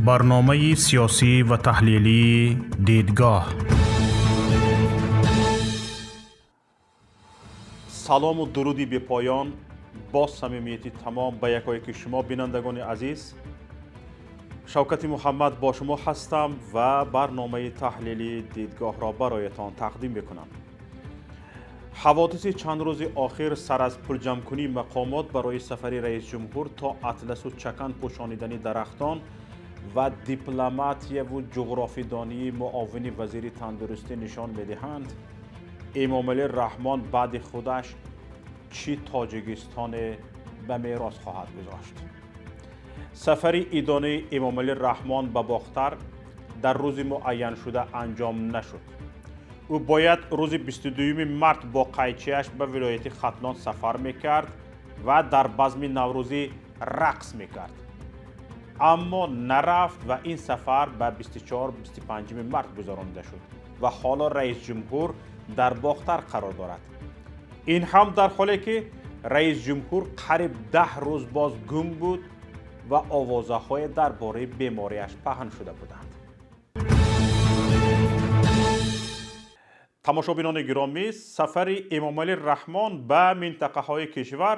Барномаи сиёсӣ ва таҳлилии «Дидгоҳ». Салому дуруди бепоён бо самимияти тамом ба якояки шумо, бинандагони азиз. Шавкати Муҳаммад бо шумо ҳастам ва барномаи таҳлилии «Дидгоҳро» бароятон тақдим мекунам. Ҳаводиси чанд рӯзи охир, сар аз пулҷамъкунии мақомот барои сафари раисҷумҳур то атласу чакан пӯшонидани дарахтон ва дипломатияву ҷуғрофидонии муовини вазири тандурустӣ, нишон медиҳанд, Эмомалӣ Раҳмон баъди худаш чӣ Тоҷикистоне ба мерос хоҳад гузошт. Сафари идонаи Эмомалӣ Раҳмон ба Бохтар дар рӯзи муайяншуда анҷом нашуд. Ӯ бояд рӯзи 22 март бо қайчиаш ба вилояти Хатлон сафар мекард ва дар базми наврӯзӣ рақс мекард, аммо нарафт ва ин сафар ба 24-25 март гузаронида шуд ва ҳоло раисҷумҳур дар Бохтар қарор дорад. Ин ҳам дар ҳоле ки раисҷумҳур қариб 10 рӯз боз гум буд ва овозаҳое дар бораи бемориаш паҳн шуда буданд. Тамошобинони гиромӣ, сафари Эмомалӣ Раҳмон ба минтақаҳои кишвар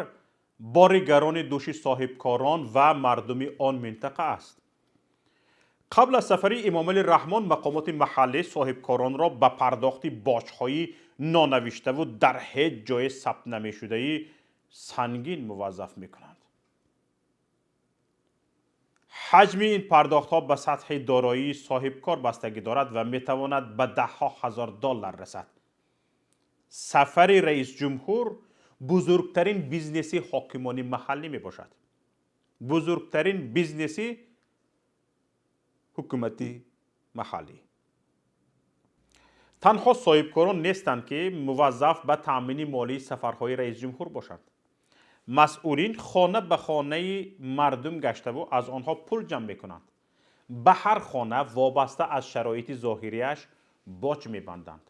бори гарони дӯши соҳибкорон ва мардуми он минтақа аст. Қабл аз сафари Эмомалӣ Раҳмон мақомоти маҳаллӣ соҳибкоронро ба пардохти боҷҳои нонавиштаву дар ҳеҷ ҷое сабт намешудаи сангин муваззаф мекунанд. Ҳаҷми ин пардохтҳо ба сатҳи дороии соҳибкор бастагӣ дорад ва метавонад ба даҳҳо ҳазор доллар расад. Сафари раисҷумҳур бузургтарин бизнеси ҳокимони маҳаллӣ мебошад, бузургтарин бизнеси ҳукумати маҳаллӣ. Танҳо соҳибкорон нестанд, ки муваззаф ба таъмини молии сафарҳои раисҷумҳур бошанд. Масъулин хона ба хонаи мардум гаштаву аз онҳо пул ҷамъ мекунанд. Ба ҳар хона вобаста аз шароити зоҳириаш боҷ мебанданд,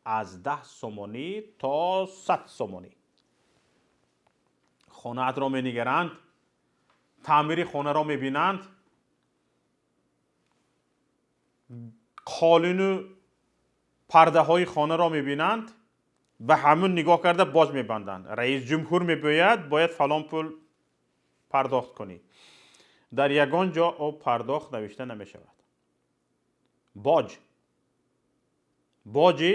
аз 10 сомонӣ то 100 сомонӣ. Хонаатро менигаранд, таъмири хонаро мебинанд, қолину пардаҳои хонаро мебинанд, ба ҳамун нигоҳ карда боз мебанданд. Раисҷумҳур мебиёяд, бояд фалон пул пардохт кунӣ. Дар ягон ҷо о пардохт навишта намешавад. Боҷ, боҷи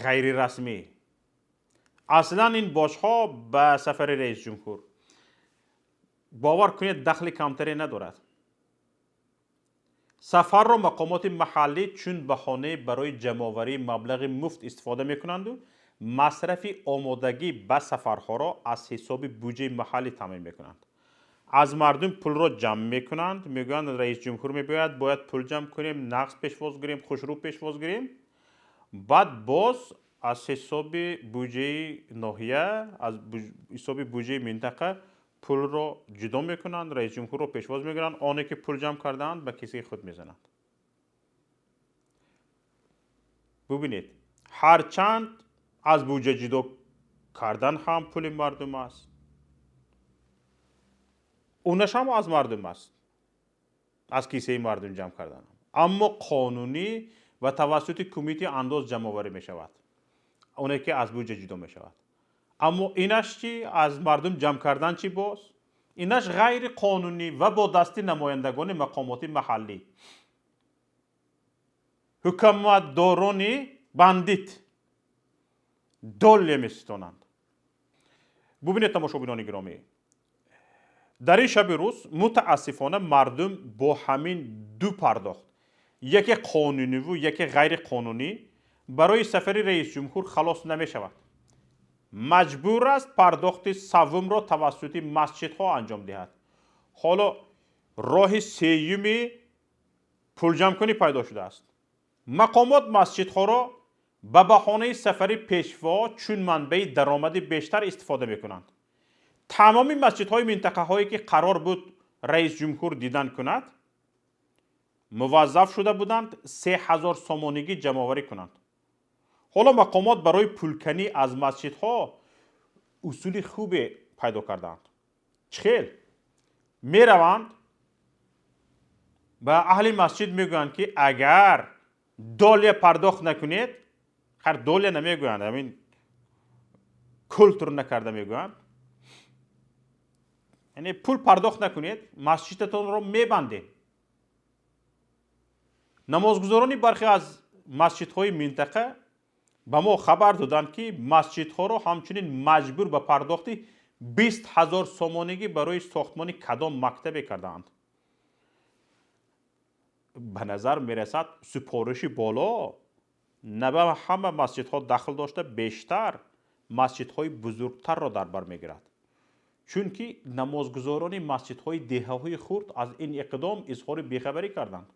ғайрирасмӣ. Аслан ин боҷҳо ба сафари раисҷумҳур, бовар кунед, дахли камтаре надорад. Сафарро мақомоти маҳаллӣ чун баҳонае барои ҷамъоварии маблағи муфт истифода мекунанду масрафи омодагӣ ба сафарҳоро аз ҳисоби буҷаи маҳаллӣ таъмин мекунанд. Аз мардум пулро ҷамъ мекунанд, мегӯянд: раисҷумҳур мебиёяд, бояд пул ҷамъ кунем, нағз пешвоз гирем, хушрӯ пешвоз гирем. Баъд боз аз ҳисоби буҷаи ноҳия, аз ҳисоби буҷаи минтақа пулро ҷудо мекунанд, раисҷумҳурро пешвоз мегиранд. Оне ки пул ҷамъ кардаанд, ба кисаи худ мезананд. Бубинед, ҳарчанд аз буҷа ҷудо кардан ҳам пули мардум аст, унаш ҳам аз мардум аст, аз кисаи мардум ҷамъ кардан, аммо қонунӣ ва тавассути кумитаи андоз ҷамъоварӣ мешавад, оне ки аз буҷа ҷудо мешавад. Аммо инаш чи, аз мардум ҷамъ кардан чи, боз инаш ғайриқонунӣ ва бо дасти намояндагони мақомоти маҳаллӣ, ҳукуматдорони бандит долле меситонанд. Бубинед, тамошобинони гиромӣ, дар ин шаби рӯз мутаассифона мардум бо ҳамин ду пардохт, яке қонуниву яке ғайриқонунӣ, барои сафари раисҷумҳур халос намешавад. Маҷбур аст пардохти саввумро тавассути масҷидҳо анҷом диҳад. Ҳоло роҳи сеюми пулҷамъкунӣ пайдо шудааст. Мақомот масҷидҳоро ба баҳонаи сафари пешво чун манбаи даромади бештар истифода мекунанд. Тамоми масҷидҳои минтақаҳое ки қарор буд раисҷумҳур дидан кунад, муваззаф шуда буданд 3000 сомонигӣ ҷамъоварӣ кунанд. Ҳоло мақомот барои пулканӣ аз масҷидҳо усули хубе пайдо кардаанд. Чӣ хел? Мераванд, ба аҳли масҷид мегӯянд, ки агар доля пардохт накунед, ҳар доля намегӯянд, ҳамин култур накарда мегӯянд, яъне пул пардохт накунед, масҷидатонро мебандем. Намозгузорони бархе аз масҷидҳои минтақа ба мо хабар доданд, ки масҷидҳоро ҳамчунин маҷбур ба пардохти 20 000 сомонигӣ барои сохтмони кадом мактабе кардаанд. Ба назар мерасад, супориши боло на ба ҳама масҷидҳо дахл дошта, бештар масҷидҳои бузургтарро дар бар мегирад, чунки намозгузорони масҷидҳои деҳаҳои хурд аз ин иқдом изҳори бехабарӣ карданд.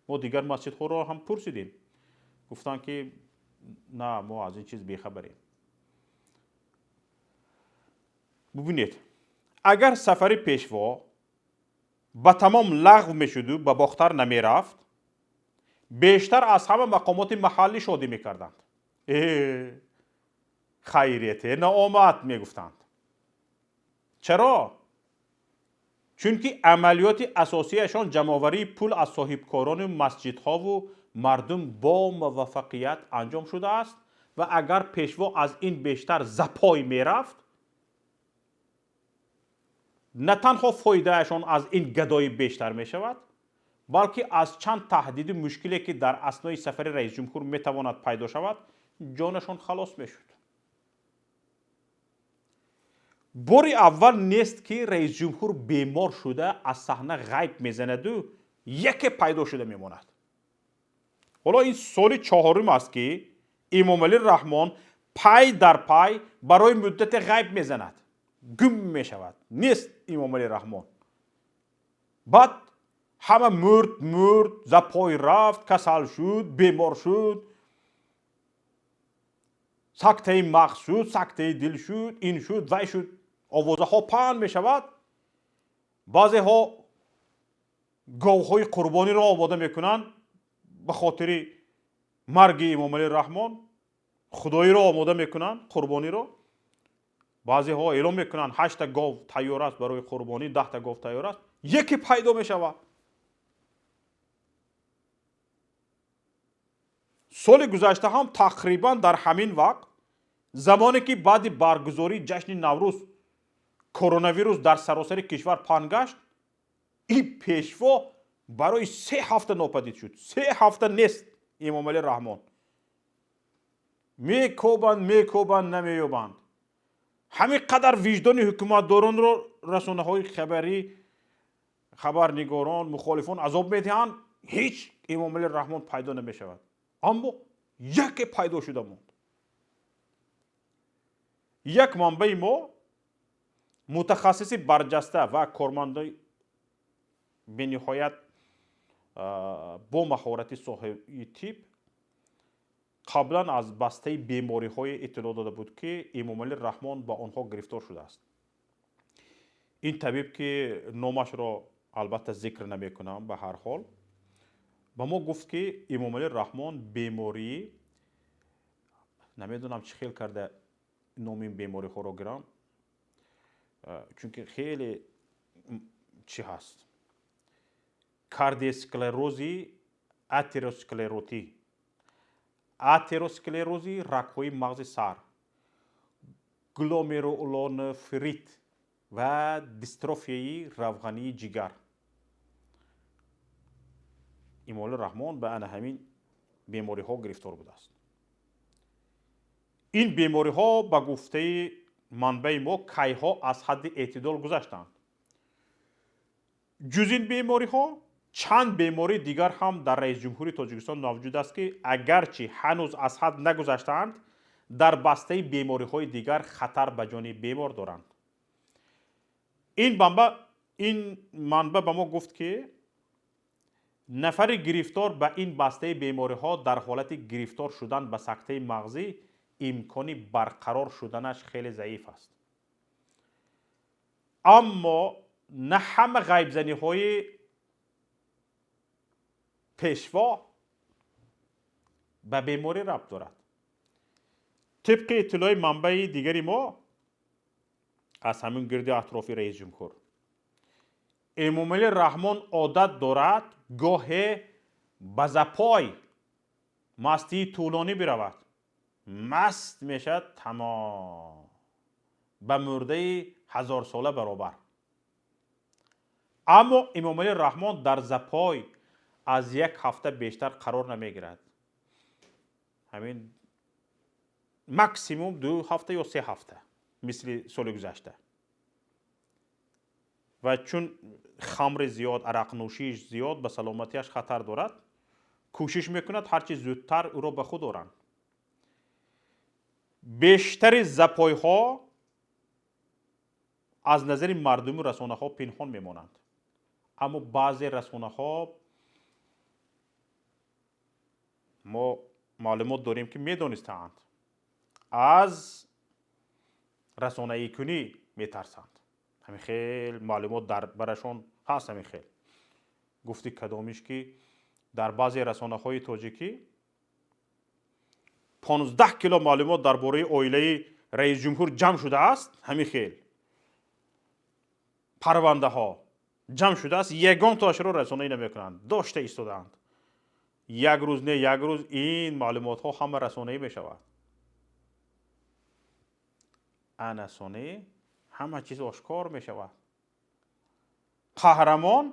Мо дигар масҷидҳоро ҳам пурсидем, гуфтанд, ки на, мо аз ин чиз бехабарем. Бубинед, агар сафари пешво ба тамом лағв мешуду ба Бохтар намерафт, бештар аз ҳама мақомоти маҳаллӣ шодӣ мекарданд. Э, хайрияте наомад, мегуфтанд. Чаро? Чунки амалиёти асосияшон ҷамъоварии пул аз соҳибкорону масҷидҳову мардум бо муваффақият анҷом шудааст ва агар пешво аз ин бештар запой мерафт, на танҳо фоидаашон аз ин гадоӣ бештар мешавад, балки аз чанд таҳдиду мушкиле, ки дар аснои сафари раисҷумҳур метавонад пайдо шавад, ҷонашон халос мешуд. Бори аввал нест, ки раисҷумҳур бемор шуда аз саҳна ғайб мезанаду яке пайдо шуда мемонад. Ҳоло ин соли чоҳорум аст, ки Эмомалӣ Раҳмон пай дар пай барои муддате ғайб мезанад, гум мешавад, нест Эмомалӣ Раҳмон. Баъд ҳама мурд, мурд, запой рафт, касал шуд, бемор шуд, сактаи мағз шуд, сактаи дил шуд, ин шуд, вай шуд, овозаҳо паҳн мешавад. Баъзеҳо говҳои қурбониро омода мекунанд ба хотири марги Эмомалӣ Раҳмон, худоиро омода мекунанд, қурбониро. Баъзеҳо эълон мекунанд, ҳашта гов тайёр аст барои қурбонӣ, 10та гов тайёр аст. Яке пайдо мешавад. Соли гузашта ҳам тақрибан дар ҳамин вақт, замоне ки баъди баргузории ҷашни Наврӯз коронавирус дар саросари кишвар паҳн гашт, ин пешво барои 3 ҳафта нопадид шуд. 3 ҳафта нест Эмомалӣ Раҳмон. Мекобанд, мекобанд, намеёбанд. Ҳамин қадар виҷдони ҳукуматдоронро расонаҳои хабарӣ, хабарнигорон, мухолифон азоб медиҳанд, ҳеҷ Эмомалӣ Раҳмон пайдо намешавад. Аммо яке пайдо шуда монд. Як манбаи мо, мутахассиси барҷаста ва кормандаи бениҳоят бо маҳорати соҳаи тиб, қаблан аз бастаи бемориҳое иттилоъ дода буд, ки Эмомалӣ Раҳмон ба онҳо гирифтор шудааст. Ин табиб, ки номашро албатта зикр намекунам, ба ҳар ҳол ба мо гуфт, ки Эмомалӣ Раҳмон бемории, намедонам чӣ хел карда номи ин бемориҳоро гирам, чунки хеле чӣ ҳаст, кардиосклерози атеросклеротӣ, атеросклерози рагҳои мағзи сар, гломерулонефрит ва дистрофияи равғании ҷигар. Эмомалӣ Раҳмон ба ана ҳамин бемориҳо гирифтор будааст. Ин бемориҳо, ба гуфтаи манбаи мо, кайҳо аз ҳадди эътидол гузаштанд. Ҷуз ин бемориҳо чанд бемории дигар ҳам дар раисҷумҳури Тоҷикистон мавҷуд аст, ки агарчи ҳанӯз аз ҳад нагузаштаанд, дар бастаи бемориҳои дигар хатар ба ҷони бемор доранд. Ин манба ба мо гуфт, ки нафари гирифтор ба ин бастаи бемориҳо дар ҳолати гирифтор шудан ба сактаи мағзӣ имкони барқарор шуданаш хеле заиф аст. Аммо на ҳама ғайбзаниҳои пешво ба беморӣ рабт дорад. Тибқи иттилои манбаи дигари мо аз ҳамин гирди атрофи раисҷумҳур, Эмомалӣ Раҳмон одат дорад гоҳе ба запой, мастии тӯлонӣ биравад. Маст мешавад тамом, ба мурдаи ҳазорсола баробар. Аммо Эмомалӣ Раҳмон дар запой аз як ҳафта бештар қарор намегирад. Ҳамин максимум 2 ҳафта ё 3 ҳафта, мисли соли гузашта. Ва чун хамри зиёд, арақнӯшиш зиёд ба саломатиаш хатар дорад, кӯшиш мекунад ҳарчи зудтар ӯро ба худ оранд. Бештари запойҳо аз назари мардуму расонаҳо пинҳон мемонанд, аммо баъзе расонаҳо, мо маълумот дорем, ки медонистаанд, аз расонаикунӣ метарсанд. Ҳамин хел маълумот дар барашон ҳаст. Ҳамин хел гуфти кадомиш, ки дар баъзе расонаҳои тоҷикӣ 15 кило маълумот дар бораи оилаи раисҷумҳур ҷамъ шудааст. Ҳамин хел парвандаҳо ҷамъ шудааст, ягон тоашро расонаӣ намекунанд, дошта истодаанд. Як рӯз не, як рӯз ин маълумотҳо ҳама расонаӣ мешавад. Ана сонӣ ҳама чиз ошкор мешавад. Қаҳрамон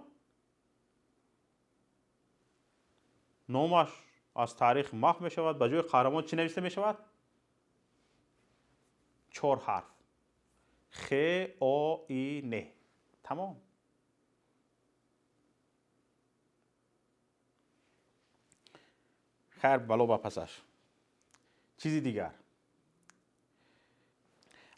номаш аз таърих маҳв мешавад. Ба ҷои қаҳрамон чӣ нависта мешавад? Чор ҳарф: Х О И Н. Тамом. Хайр, бало ба пасаш. Чизи дигар.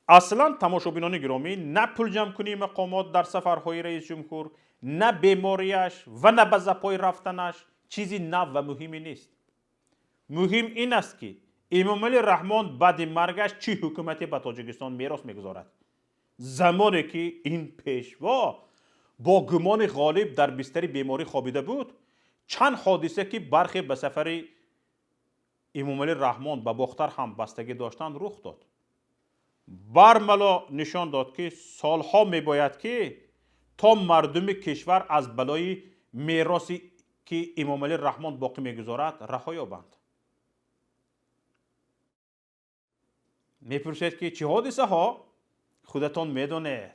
Аслан, тамошобинони гиромӣ, на пулҷамъкунии мақомот дар сафарҳои раисҷумҳур, на бемориаш ва на ба запой рафтанаш чизи нав ва муҳиме нест. Муҳим ин аст, ки Эмомалӣ Раҳмон баъди маргаш чӣ ҳукумате ба Тоҷикистон мерос мегузорад. Замоне ки ин пешво бо гумони ғолиб дар бистари беморӣ хобида буд, чанд ҳодиса, ки бархе ба сафари Эмомалӣ Раҳмон ба Бохтар ҳам бастагӣ доштанд, рух дод. Бармало нишон дод, ки солҳо мебояд, ки то мардуми кишвар аз балои меросе, ки Эмомалӣ Раҳмон боқӣ мегузорад, раҳо ёбанд. Мепурсед, ки чӣ ҳодисаҳо? Худатон медонед,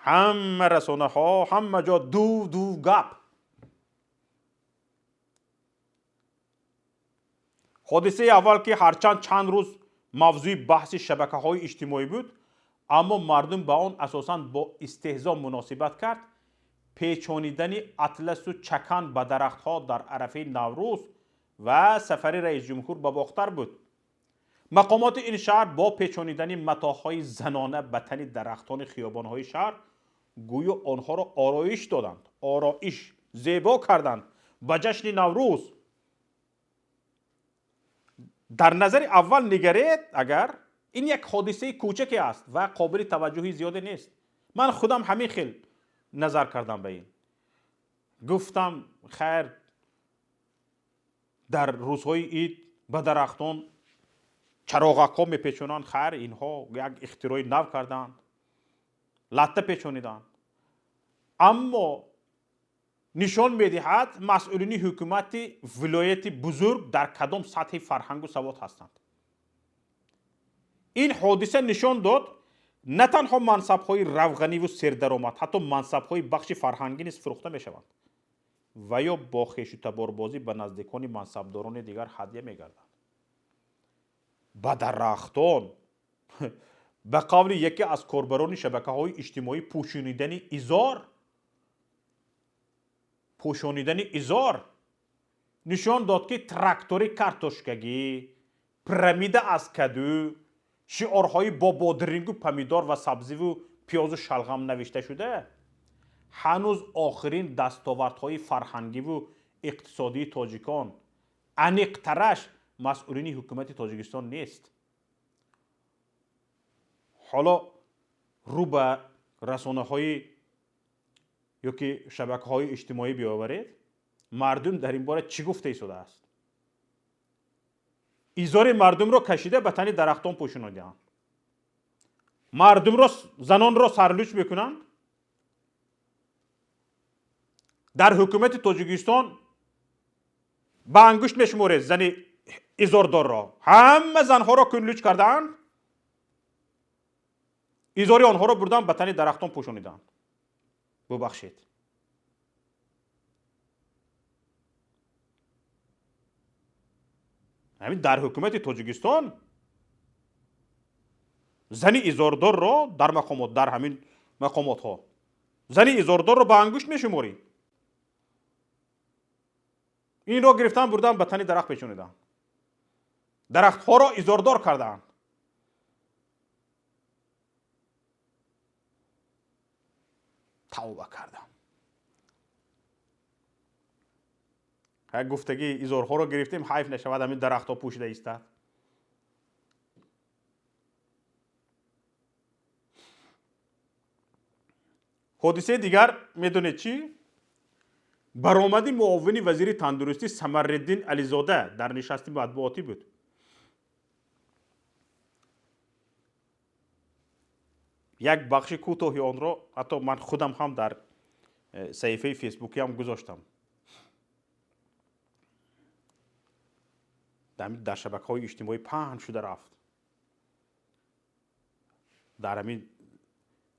ҳама расонаҳо, ҳама ҷо дув дув гап. Ҳодисаи аввал, ки ҳарчанд чанд рӯз мавзӯи баҳси шабакаҳои иҷтимоӣ буд, аммо мардум ба он асосан бо истеҳзо муносибат кард, печонидани атласу чакан ба дарахтҳо дар арафаи Наврӯз ва сафари раисҷумҳур ба Бохтар буд. Мақомоти ин шаҳр бо печонидани матоъҳои занона ба тани дарахтони хиёбонҳои шаҳр гӯё онҳоро ороиш доданд, ороиш, зебо карданд ба ҷашни Наврӯз. Дар назари аввал нигаред агар, ин як ҳодисаи кӯчаке аст ва қобили таваҷҷӯҳи зиёде нест. Ман худам ҳамин хел назар кардам ба ин, гуфтам: хайр, дар рӯзҳои ид ба дарахтон чароғакҳо мепечонанд, хайр, инҳо як ихтирои нав карданд, латта печониданд. Аммо нишон медиҳад, масъулини ҳукумати вилояти бузург дар кадом сатҳи фарҳангу савод ҳастанд. Ин ҳодиса нишон дод, на танҳо мансабҳои равғаниву сердаромад, ҳатто мансабҳои бахши фарҳангӣ низ фурӯхта мешаванд ва ё бо хешутаборбозӣ ба наздикони мансабдорони дигар ҳадя мегарданд. Ба дарахтон, ба қавли яке аз корбарони шабакаҳои иҷтимоӣ, пӯшонидани изор нишон дод, ки трактори картошкагӣ, пирамида аз каду, шиорҳои бо бодирингу помидор ва сабзиву пиёзу шалғам навишташуда ҳанӯз охирин дастовардҳои фарҳангиву иқтисодии тоҷикон, аниқтараш масъулини ҳукумати Тоҷикистон нест. Ҳоло рӯ ба расонаҳои ё ки шабакаҳои иҷтимоӣ биёваред, мардум дар ин бора чӣ гуфта истодааст? Изори мардумро кашида ба тани дарахтон пӯшонидаанд, мардумро, занонро сарлӯч мекунанд. Дар ҳукумати Тоҷикистон ба ангушт мешуморед зани изордорро. Ҳама занҳоро кунлуч кардаанд, изори онҳоро бурдан ба тани дарахтон пӯшониданд. Бубахшед. Ҳамин дар ҳукумати Тоҷикистон зани изордорро дар мақомот, дар ҳамин мақомотҳо зани изордорро ба ангушт мешуморӣ. Инро гирифтан бурдан ба тани дарахт печониданд. Дарахтҳоро изордор кардаанд. Тавба кардам. Як гуфтагӣ изорҳоро гирифтем, ҳайф нашавад ҳамин дарахтҳо пӯшида истад. Ҳодисаи дигар медонед чӣ? Баромади муовини вазири тандурустӣ Самариддин Ализода дар нишасти матбуотӣ буд. Як бахши кӯтоҳи онро ҳатто ман худам ҳам дар саҳифаи фейсбукиам гузоштам. Дар шабакаҳои иҷтимоӣ паҳн шуда рафт. Дар ҳамин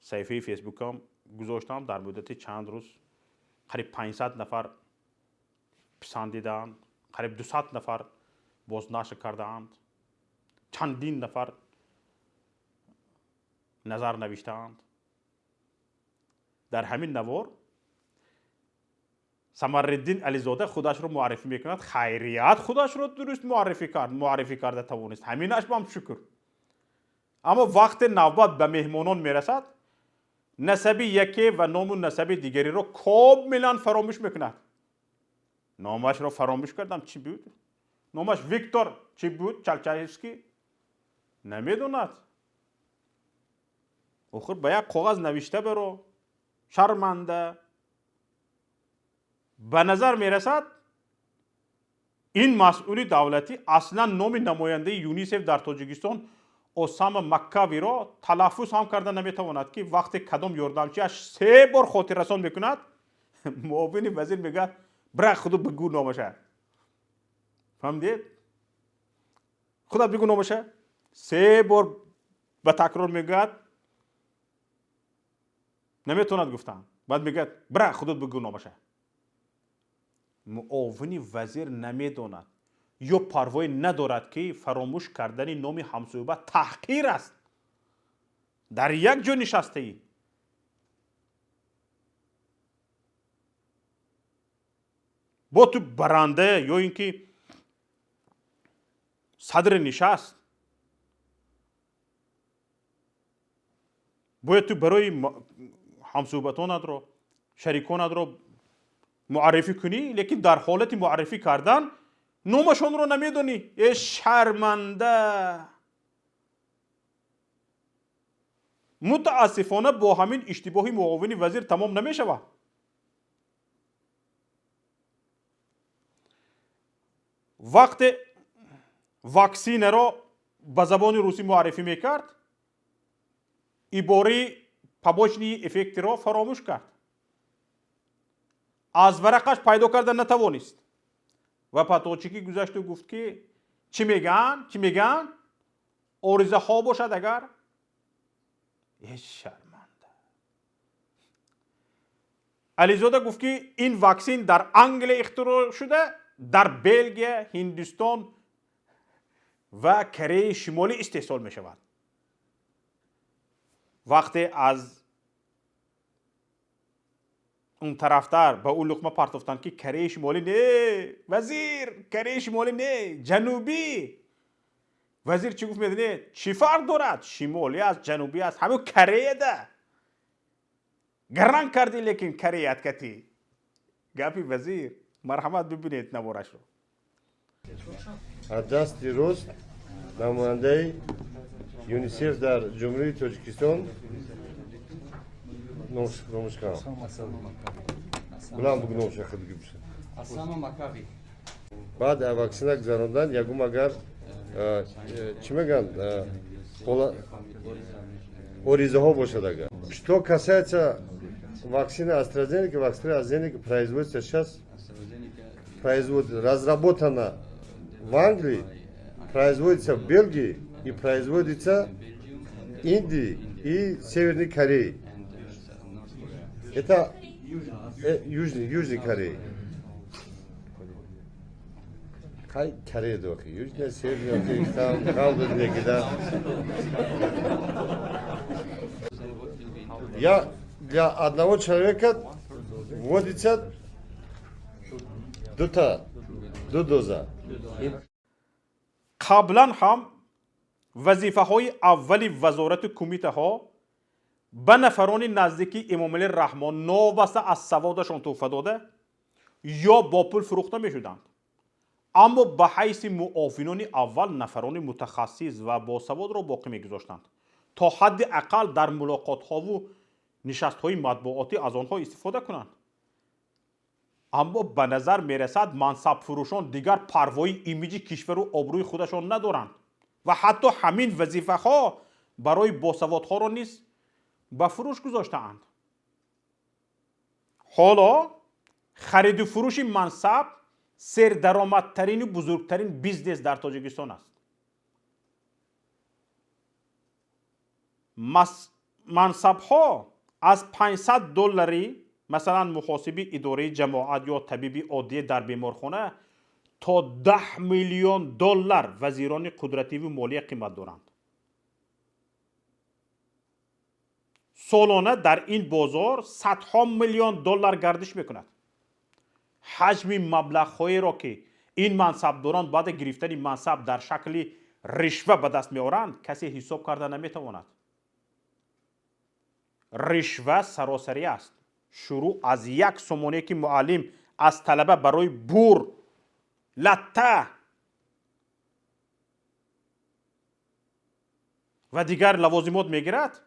саҳифаи фейсбукам гузоштам, дар муддати чанд рӯз қариб 500 нафар писандидаанд, қариб 200 нафар бознашр кардаанд, чандин нафар назар навиштаанд. Дар ҳамин навор Самариддин Ализода худашро муаррифӣ мекунад. Хайрият худашро дуруст муаррифӣ карда тавонист. Ҳаминаш бам шукр. Аммо вақте навбат ба меҳмонон мерасад, насаби яке ва ному насаби дигариро комилан фаромӯш мекунад. Номашро фаромӯш кардам, чӣ буд? Номаш Виктор чӣ буд? Чалчаевский намедонад. Охир ба як коғаз навишта баро, шарманда. Ба назар мерасад ин масъули давлатӣ аслан номи намояндаи ЮНИСЕФ дар Тоҷикистон Осама Маккавиро талаффуз ҳам карда наметавонад, ки вақте кадом ёрдамчиаш се бор хотиррасон мекунад, муовини вазир мегӯяд бира худу бигӯ номаша. Фаҳмидед? Худат бигӯ номаша. Се бор ба такрор мегӯяд, наметавонад гуфтан. Баъд мегӯяд бира худат бигӯ номаша. Муовини вазир намедонад ё парвое надорад, ки фаромӯш кардани номи ҳамсӯҳбат таҳқир аст. Дар як ҷо нишастаӣ. Бо ту баранда ё ин ки садри нишаст, бояд ту барои ҳамсӯҳбатонатро, шариконатро муаррифӣ кунӣ, лекин дар ҳолати муаррифӣ кардан номашонро намедонӣ. Э шарманда! Мутаассифона бо ҳамин иштибоҳи муовини вазир тамом намешавад. Вақте ваксинаро ба забони русӣ муаррифӣ мекард, ибораи побочные эффектиро фаромӯш кард. Аз варақаш пайдо карда натавонист ва ба тоҷикӣ гузашту гуфт, ки чӣ мегӯянд, чӣ мегӯянд, оризаҳо бошад агар. Э шарманда! Ализода гуфт, ки ин ваксин дар Англия ихтироъ шуда, дар Белгия, Ҳиндустон ва Кореяи Шимолӣ истеҳсол мешавад. Вақте аз он тарафтар ба ӯ луқма партофтанд, ки Кореяи Шимолӣ не, вазир, Кореяи Шимолӣ не, ҷанубӣ. Вазир чӣ гуфт медонед? Чӣ фарқ дорад? Шимолӣ аст, ҷанубӣ аст, ҳамун Кореяда. Гаранг кардӣ, лекин Кореят катӣ. Гапи вазир. Марҳамат, бибинед наворашро. Аз дасти рост намояндаи ЮНИСЕФ дар Ҷумҳурии Тоҷикистон номаш кам. Буланд бугу номаша худ гӯша. Осама Макави. Баъд ваксина гузарондан ягум агар чӣ мегӯянд, оризаҳо бошад агар. Что касается Вакцина AstraZeneca, вакцина AstraZeneca производится сейчас, разработана в Англии, производится в Бельгии и производится в Индии и Северной Корее. Это Южной Корее. Корея дохи, Южная, Северная, там, да. Я для одного человека вводится ду доза. Қаблан ҳам вазифаҳои аввали вазорату кумитаҳо ба нафарони наздики Эмомалӣ Раҳмон новобаста аз саводашон тӯҳфа дода ё бо пул фурӯхта мешуданд. Аммо ба ҳайси муовинони аввал нафарони мутахассис ва босаводро боқӣ мегузоштанд, то ҳадди ақал дар мулоқотҳову нишастҳои матбуотӣ аз онҳо истифода кунанд. Аммо ба назар мерасад мансабфурӯшон дигар парвои имиҷи кишвару обрӯи худашон надоранд ва ҳатто ҳамин вазифаҳо барои босаводҳоро низ ба фурӯш гузоштаанд. Ҳоло хариду фурӯши мансаб сердаромадтарину бузургтарин бизнес дар Тоҷикистон аст. Мансабҳо аз 500 доллари, масалан, муҳосиби идораи ҷамоат ё табиби оддие дар беморхона то 10 миллион доллар вазирони қудративу молия қимат доранд. Солона дар ин бозор садҳо миллион доллар гардиш мекунад. Ҳаҷми маблағҳоеро, ки ин мансабдорон баъди гирифтани мансаб дар шакли ришва ба даст меоранд, касе ҳисоб карда наметавонад. Ришва саросарӣ аст. Шурӯъ аз як сомоние, ки муаллим аз талаба барои бур, латта ва дигар лавозимот мегирад,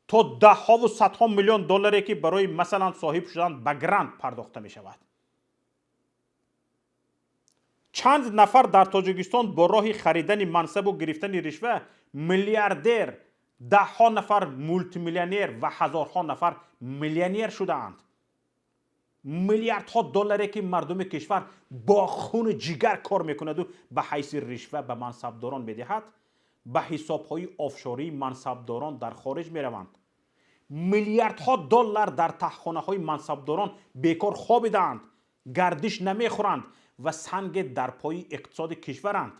то даҳҳову садҳо миллион долларе, ки барои масалан соҳиб шудан ба грант пардохта мешавад. Чанд нафар дар Тоҷикистон бо роҳи харидани мансабу гирифтани ришва миллиардер, даҳҳо нафар мултимиллионер ва ҳазорҳо нафар миллионер шудаанд. Миллиардҳо долларе, ки мардуми кишвар бо хуни ҷигар кор мекунаду ба ҳайси ришва ба мансабдорон медиҳад, ба ҳисобҳои офшории мансабдорон дар хориҷ мераванд. Миллиардҳо доллар дар таҳхонаҳои мансабдорон бекор хобидаанд, гардиш намехӯранд ва санге дар пои иқтисоди кишваранд.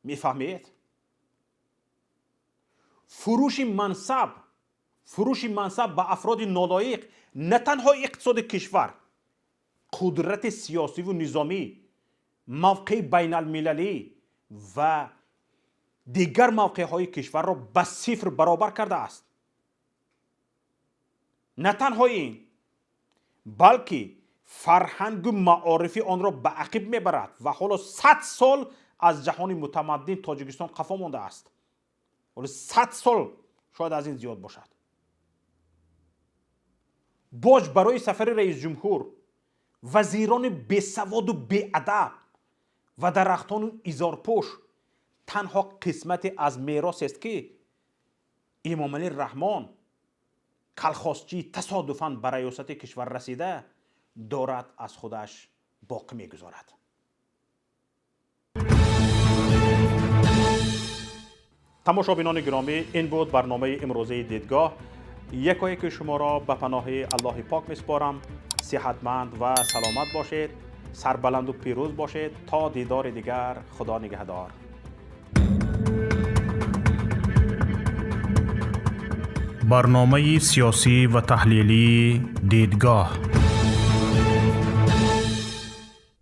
Мефаҳмед? Фурӯши мансаб ба афроди нолоиқ на танҳо иқтисоди кишвар, қудрати сиёсиву низомӣ, мавқеи байналмилалӣ ва дигар мавқеъҳои кишварро ба сифр баробар кардааст. На танҳо ин, балки фарҳангу маорифи онро ба ақиб мебарад ва ҳоло 100 сол аз ҷаҳони мутамаддин Тоҷикистон қафо мондааст. Ҳоло 100 сол шояд аз ин зиёд бошад. Боҷ барои сафари раисҷумҳур, вазирони бесаводу беадаб ва дарахтону изорпӯш танҳо қисмате аз меросест, ки Эмомалӣ Раҳмон, калхозчии тасодуфан ба раёсати кишвар расида, дорад аз худаш боқӣ мегузорад. Тамошобинони гиромӣ, ин буд барномаи имрӯзаи Дидгоҳ. Якояки шуморо ба паноҳи Аллоҳи пок месупорам. Сиҳатманд ва саломат бошед, сарбаланду пирӯз бошед. То дидори дигар, Худо нигаҳдор. Барномаи сиёсӣ ва таҳлилии Дидгоҳ.